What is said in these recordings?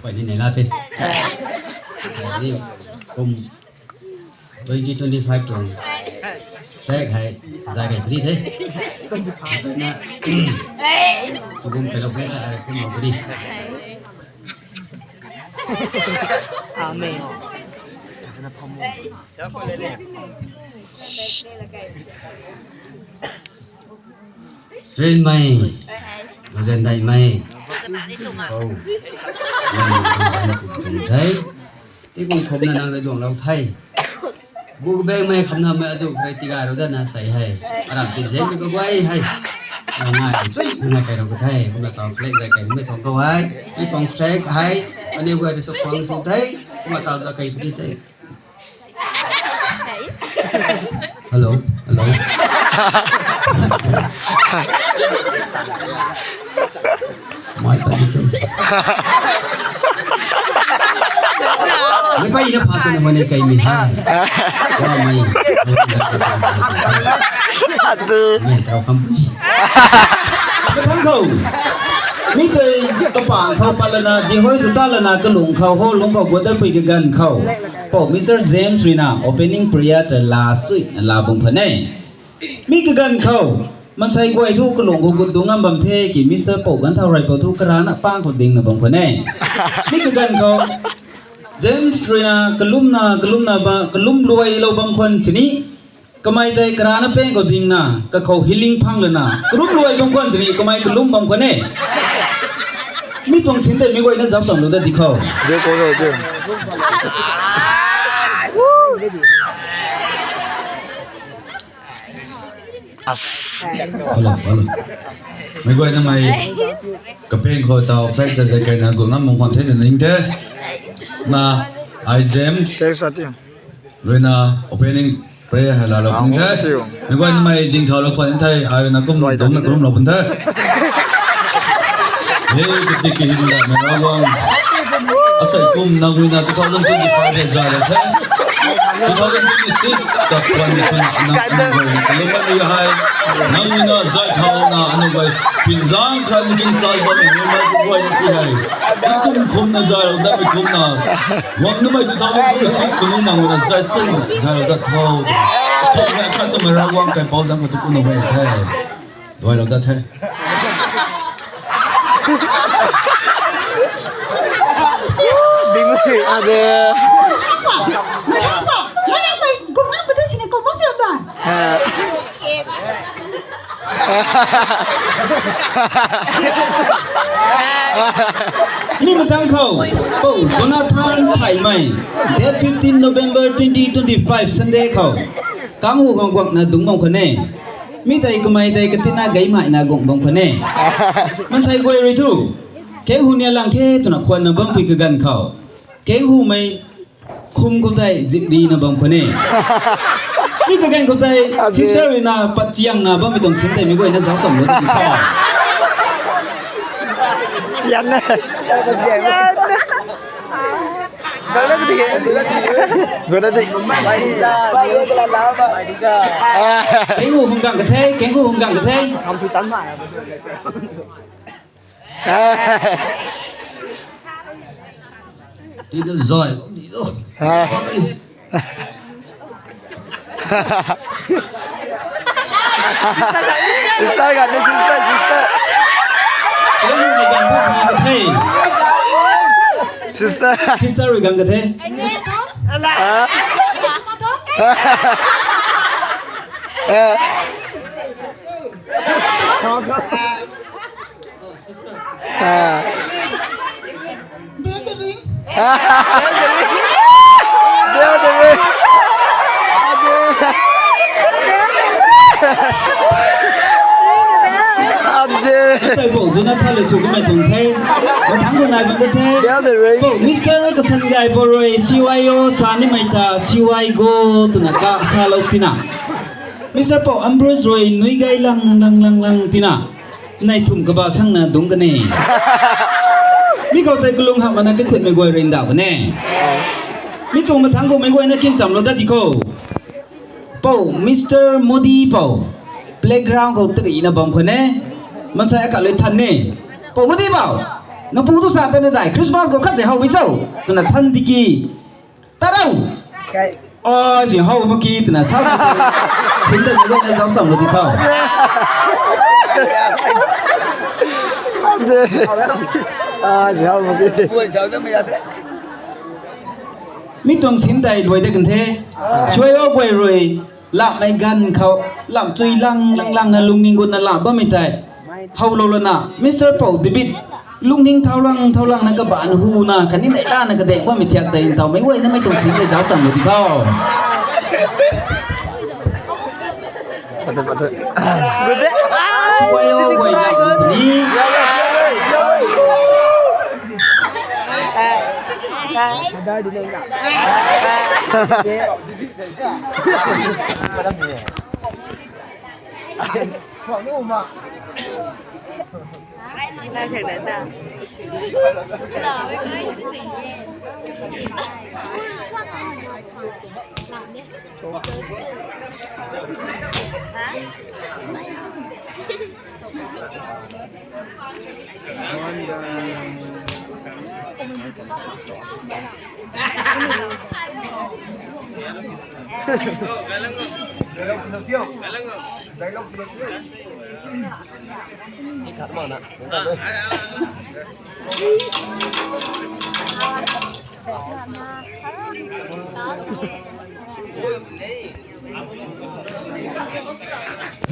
ໄປນີ້ໃນລາວຕິ ນີ້ ກຸ່ມ twenty twenty-five ຕົວແທກໃຫ້ ໃສ່ໄປພະດີເດ້ ນະ ກຸ່ມໄປລອກແມ່ນອາໄປໝໍພະດີ. ອາເມນ. ເຊັນໄມ ເຊັນໄດ້ໄມ ໂອ້ ທີ່ກຸງຄົມນານາລະດວງລາວໄທ ບຸກແບງໄມຄຳນຳໄມອາຈຸໄຄຕິກາໂຣດານາໄຊໄຮ ອາຣາມຈິນເຊັນກໍໄວໄຮ ງາຍຊິງາຍໄກທອງກະໄທ ຄຸນນາຕອງເຟລກໄດ້ໄກໄມທອງກໍໄວ ໄມທອງເຟລກໄຮ ອັນນີ້ເວີດສະຄອງສຸໄທ ຄຸນນາຕອງກະໄກປະດິດໄທ. ຮາໂຫຼ ຮາໂຫຼ ມາຍຕາຍເຈົ້າ ໄມ່ໄປນະພາສະນະມະເນໄກມີທ່າ ວ່າໄມ່ ອາດຈະ ແມ່ນເຈົ້າຄຳ ກະທັງເຂົາ ມີແຕ່ຕະປາງເຂົາປາລະນາ ດີຫ້ອຍສະຕາລະນາ ກະຫຼົງເຂົາ ໂຮລົງເຂົາ ບົວໄດ້ໄປກະກັນເຂົາ. ເປົາ Mister James Rina opening prayer the last week ລາວເບິ່ງພະແນງ ມີກະກັນເຂົ້າ ມັນໃສ່ກວຍທຸກກະຫຼວງໂຄກຸດດຸງງາມບຳເທກິ Mister ເປົາກັນເທົ່າໄຣເປົາທຸກກະລານະປາງຄົນດິງນະບອງຄະແນ ມີກະກັນເຂົ້າ James Rina ກະລຸມນາກະລຸມນາບາກະລຸມລວຍລາວບາງຄົນຊິນີ ກະໄມໄຕກະລານະແປງກໍດິງນາ ກະເຂົາຮິລິງພັງລະນາ ກະລຸມລວຍບາງຄົນຊິນີ ກະໄມກະລຸມບາງຄົນເນ ມີຕົງຊິນແຕ່ມີກວຍນະຈັບສອງໂລໄດ້ຕິເຂົ້າ ເດີໂກໂລເດີ. ອາ ອາລົມ ອາລົມ ໄມ່ກວຍນະໄມ ກະເປັນໂຄຕາວແຟກຈະໃຈໄກນາກຸງງາມມົງຄອນເທນນິງເທ ນາ ໄອເຈມ ເຊັກຊັດ ເຣນາ ໂອເພນນິງ ເປຣ ໄຮລາລາວພຸນເທ ໄມ້ກວຍນະໄມ ດິງເທົາລະຄອນໄທ ອາຍນາກຸມ ດົງນາກຸມລາວພຸນເທ ເຮ ກະຕິກະຫິນລະ ແມ່ລາວວັງ ອາໄສກຸມນາງວິນາ two thousand twenty-five ເທ two thousand twenty-six ກະຄວນມີຊຸນະ ນາງວິນາ ກະເລີມມີໄຮ ນາງວິນາ ໃຈເທົານາ ອະນຸໄວ ພິນຈາງ ຄາຈິກິນຊາຍ ບານເຮມາ ກວຍທີ່ໄຮ ກຸມຄຸມນາ ໃຈເຮົາໄດ້ໄປຄຸມນາ ຫວັງນະໄມ two thousand twenty-six ກະມີນາງວິນາ ໃຈເຊິ່ງ ໃຈເຮົາໄດ້ເທົ່າ ທຸກແມ່ຄັດສະໄໝລະວັງ ໄກເປົ່າດັງກວ່າທຸກຄົນເອົາໄວ້ແທ້ ໄວ້ລາວໄດ້ແທ້. ນີ້ມາທາງເຂົາ ໂອ້ ໂຈນາທານ ໄພໄໝ date fifteen November twenty twenty-five Sunday ເຂົາ ກາງຫູກອງກວັກນາດຸງບອງຄະແນ ມີໄຕກະໄມໄຕກະຕິນາໄກໝາຍນາກົງບອງຄະແນ ມັນໃສ່ກວຍຣີທູ ເຄຫູເນຍລັງເຄ ໂຕນະຄວນນະບັງປີກະກັນເຂົາ ເຄຫູໄມ ຄຸມຄຸນໄຕຈິກດີນະບັງຄະແນ ມີກະກັນຄຸນໄຕ ຊິສເຕີ ນາປັດຈຽງນາບັງມີຕົງຊິນໄຕມີກວຍນະຈັງສອງໂລ ຍັນນະ ເກງຫູຫຸງກັງກະເທ ເກງຫູຫຸງກັງກະເທ ສາມທຸຕັນມາ ຕິດລະຈອຍ Sister ກັນເດີ Sister Sister ເອີ Sister Sister ກັນກະເທ ເອີ ໄປໂບກຈຸນະທາເລຊູກະໄມຕົງເທ ມາທັງຄົນນາຍບັນເທ ໂບກມິສເຕີກະສັນໄກໂປໂຣຍ ຊີວາຍໂອ ສານິໄມຕາ ຊີວາຍໂກ ຕຸນະກະ ຊາໂລຕິນະ ມິສເຕີປອກ ອຳໂບຣສ ໂຣຍ ນຸຍໄກ ລັງ ລັງ ລັງ ລັງ ຕິນະ ໃນທຸມກະບາສັງນາດຸງກະເນ ມີເຂົ້າແຕ່ກະລຸງຫາກມານະກະເຂດແມ່ກວຍເຣນດາວກະເນ ມີຕົງມາທັງໂກແມ່ກວຍນະກິນຈຳໂລດາຕິໂກ ເປົາ ມິສເຕີ ໂມດີ ເປົາ ແບລັກກຣາວເຂົາຕຣີນະບອມຄະເນ ມັນໃສ່ອາກາດເລີຍທັນນີ້ ເປົ່າບໍ່ດີເປົ່າ ນຳປູຕຸສານແຕ່ໃດ ຄຣິສມາສກໍຂັດໃຈເຮົາໄປເຈົ້າ ຕະນະທັນຕິກີ ຕາເດົາ ເອີ ຊິເຮົາເມື່ອກີ້ຕະນະຊາວ ຊິນໄດ້ເບິ່ງໃນສອງສາມນາທີເຂົ້າ ມີຕົວສິນໄດ້ລວຍໄດ້ກັນເທ ຊ່ວຍອອກໄວເລີຍ ລະໄມກັນເຂົາ ລຳຈຸຍລັງລັງລັງນະລຸງນິງກຸນນະລະບໍ່ມີໄຕ ເຮົາໂລລະນະ ມິສເຕີເປົາເດວິດ ລຸງນິງເທົາລັງເທົາລັງນະກະບານຫູນາ ຄັນນີ້ໄດ້ລ້ານນະກະແດງວ່າມີທຽກໄດ້ເຕົາໄມ້ໄວ້ນະໄມ້ຕົງສີໄດ້ສາວສາມໂລຕິເຂົາ ປະເຕີ ປະເຕີ ໄວ້ໄວ້ນະນີ້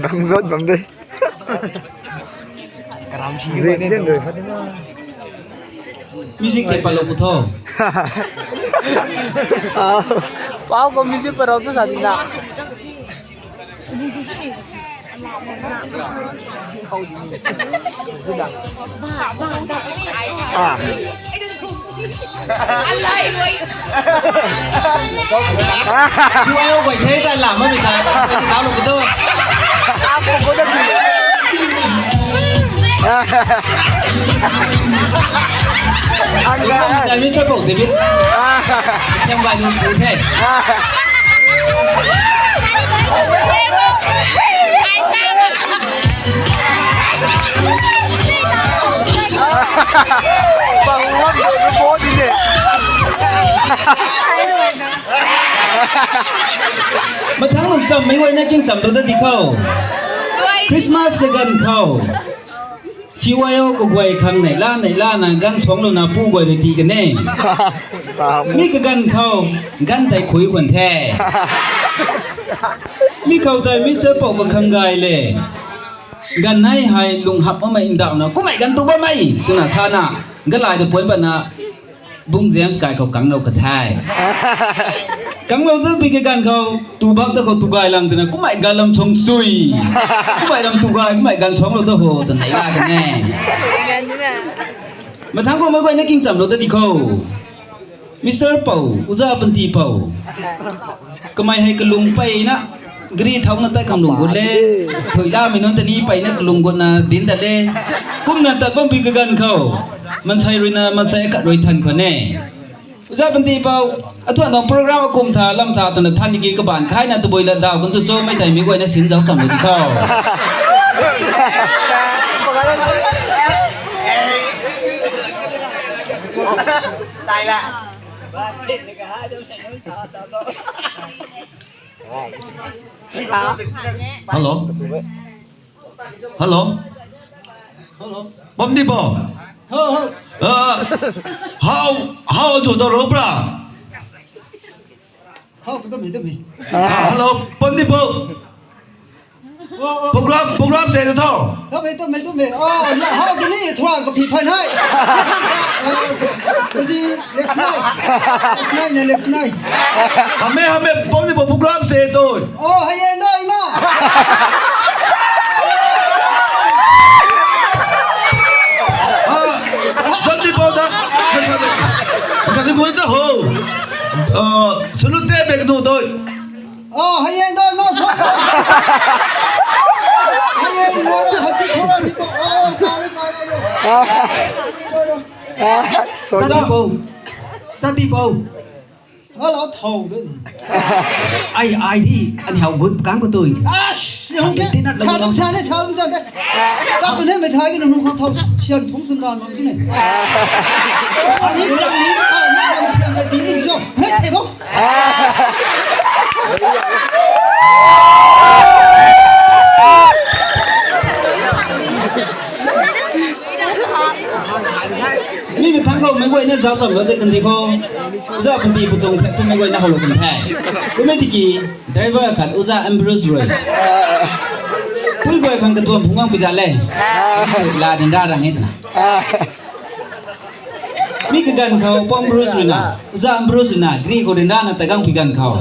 ນັ່ງສົດບັງເດ ກະດຳຊີເດ້ ມິວສິກເກັບປາໂລປູໂທ ວ້າວ ກໍມິວສິກປາໂລຕູສາຕິນະ ອ່າ ຊ່ວຍເອົາໄປເທດໄດ້ລະ ມາເປັນການເອົາລົງໄປໂຕ ອັນໄດ້ມິສເຕີໂປກເດວິດ ຍັງໄວໜຸ່ມຜູ້ແທ້ ບັງວັນໂດນໂບດດີເດ ມາທາງໜຶ່ງຊ້ຳໄມ່ໄຫວນະກິນຊ້ຳໂດນຕາທີ່ເຂົ້າ ຄຣິສມາສກະກັນເຂົ້າ ຊິໄຫວເອົາກະໄຫວຄັງໃນລ້ານໃນລ້ານນາກັນສອງໂລນາປູໄຫວໄດ້ຕີກັນແນ່ ມີກະກັນເຂົ້າ ກັນໄຕຄຸຍຄວັນແທ້ ມີເຂົ້າໄຕມິສເຕີເປົ່າກະຄັງກາຍແລ ກັນໄນໄຮລຸງຮັບມາໃໝ່ອິນດາວນະ ກຸໄໝກັນຕຸບາໄໝ ຕຸນາຊານະ ກະລາຍຕະປວນບັນນາ ບຸງແຊມສະກາຍເຂົາກັງເອົາກະທາຍ ກັງເອົາເດີປີກະກັນເຂົາ ຕູບັກເດີເຂົາຕູກາຍຫຼັງຕະນະ ກຸໄໝການລຳຊົງຊຸຍ ກຸໄໝລຳຕູກາຍ ກຸໄໝການຊອງໂລເດີໂຮ ຕະໄນລາກະແນ່ ມາທາງຂອງມາກວຍນະກິງຈຳໂລເດີຕິໂຄ ມິສເຕີເປົາ ອຸຈາປັນຕີເປົາ ກະໄມໃຫ້ກະລຸງໄປນະ ກະຣີເທົານະແຕ່ກຳລຸງກຸດເລ ເຜີຍລາເມນອນຕະນີໄປນະກະລຸງກຸດນະດິນຕະເລ ກຸມນະຕະບັມປີກະກັນເຂົາ ມັນໃສ່ລຸຍນະ ມັນໃສ່ອາກາດລຸຍທັນຂວາແນ່ ອຸຈາປັນຕີເປົາ ອະຕົວນອງໂປຣແກຣມອາກຸມທາລຳທາຕະນະທັນອີກກະບານຄາຍນະຕະບຸຍລະດາວກັນຕຸໂຊໄມ້ໄຕມີກວຍນະສິນເຈົ້າຈຳເລີຍເຂົາ ຕາຍລະ. ຮາໂຫຼ ຮາໂຫຼ ປອມດີບໍ່ ເອີ ເຮົາ ເຮົາຢູ່ຕະໂລປາ ເຮົາກໍຕ້ອງມີ ຕ້ອງມີ ຮາໂຫຼ ປອມດີບໍ່ ໂອ້ ໂອ້ ໂປຣແກຣມ ໂປຣແກຣມເສດເທົ່າ ຕ້ອງມີ ຕ້ອງມີ ຕ້ອງມີ ເອີ ເຮົາຢູ່ນີ້ທວງກັບຜີພາຍໃນ ເອີ ກະຊິເລັກນ້ອຍ ເລັກນ້ອຍ ເລັກນ້ອຍ ຮາເມ ຮາເມ ປອມດີບໍ່ ໂປຣແກຣມເສດໂຕຍ ໂອ້ ໃຫ້ເອັນດ້ວຍມາ ອາ ປອມດີບໍ່ ກະຊິກູຕະໂຮ ເອີ ສະຫຼຸເຕເບກນູໂຕຍ ອໍ ໃຫ້ເອັນໂດຍມາຊ່ວຍ ໃຫ້ເອັນໂດຍ ໃຫ້ຕິໂທນີ້ບໍ່ ອໍ ຕາຍ ຕາຍ ຊ່ວຍ ສາຕິໂປ ສາຕິໂປ Hello, thâu đấy. Ai, ai đi, anh hảo gút cán của tôi. À, không cái, sao đúng sao đấy, sao đúng sao đấy. Các bạn thấy mày thấy cái nụ không thâu, sian phúng xứng đòn mà chứ này. Anh ấy rằng đi, nó coi, nó coi, sian mày tí đi, rồi, hết thầy không? Ni ke thang khou mei guay ne zau zam lo te kan di khou. Za pun ti pu tong the mei guay na khou lo kan the. Ku mei ti ki driver khat u za Ambrose roi. Pui guay khang ka tuam phung wang pi za le. La den da rang it na. Mi ke gan khou pom Ambrose roi na. U za Ambrose roi na. Gri khou den da na ta gang pi gan khou.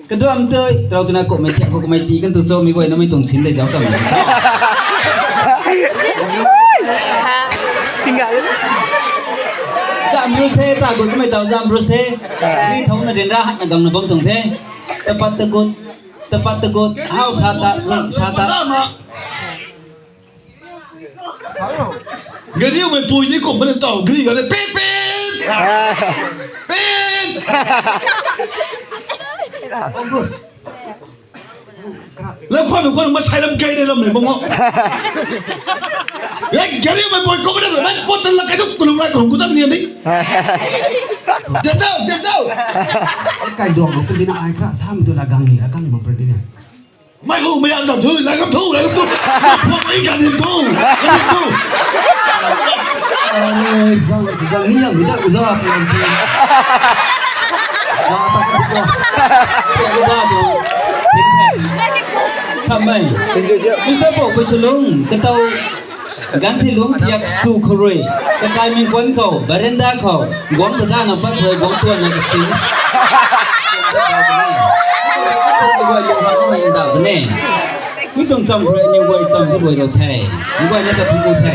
Ka duam tei, trau tuna ko mai thiak ko mai ti kan tu so mi guai na mai tong sin dei jau kam. Singgah. Za Ambrose the, ta ko mai tau Za Ambrose the. Ni thau na den ra na gam na bom tong the. Tepat tegut, tepat tegut, hau sata, sata. Gari mai pui ni ko mana tau gari gale pin pin. Pin. ແລ້ວຂ້ອຍເປັນຄົນມາໃຊ້ນຳໄກ່ໄດ້ລຳນີ້ບໍ່ເໝາະ. ເອີຍ ກະເລີຍມັນປ່ອຍກົບໄດ້ ມັນບໍ່ທັນລະກະດຸກ ກູລະໄລຂອງກູຕຳນຽນນີ້ ດຽວເຈົ້າ ດຽວເຈົ້າ ໄກ່ດອງຂອງຄຸນນີ້ນະ ອາຍພະ ສາມຕົວລະກັງນີ້ ລະກັງບໍ່ເປັນນີ້. ໄມ່ຮູ້ ໄມ່ຢາກຕອບຖື ລະກັບທູ ລະກັບທູ ພວກໄອ້ກັນເຫັນທູ ກັນເຫັນທູ. ເອີ ເຈົ້າ ເຈົ້ານີ້ຍັງມີແຕ່ອຸດສາຫະກຳ ວ່າໄປກັນດີກວ່າ ເຈົ້າວ່າດຽວ ທຳໄມ ມິສເຕີ ປອກ ໄປສະຫຼົງ ກະເຕົາ ການຊິຫຼວງທຽກສູ່ໂຄເຣຍ ກະກາຍເປັນຄວັນເຂົາ ບາເຣນດາເຂົາ ຫວັງປະທານອຳປະເຜີຍ ຫວັງຕົວນາກະສິນ ກະເຕົາກະເນ ກະເຕົາກະເນ ມີຕ້ອງຈຳເພລະນິວໄວ ຈຳເພລະໄວເຮົາແທ້ ນິວໄວໃນກະທຸງໂອແທ້.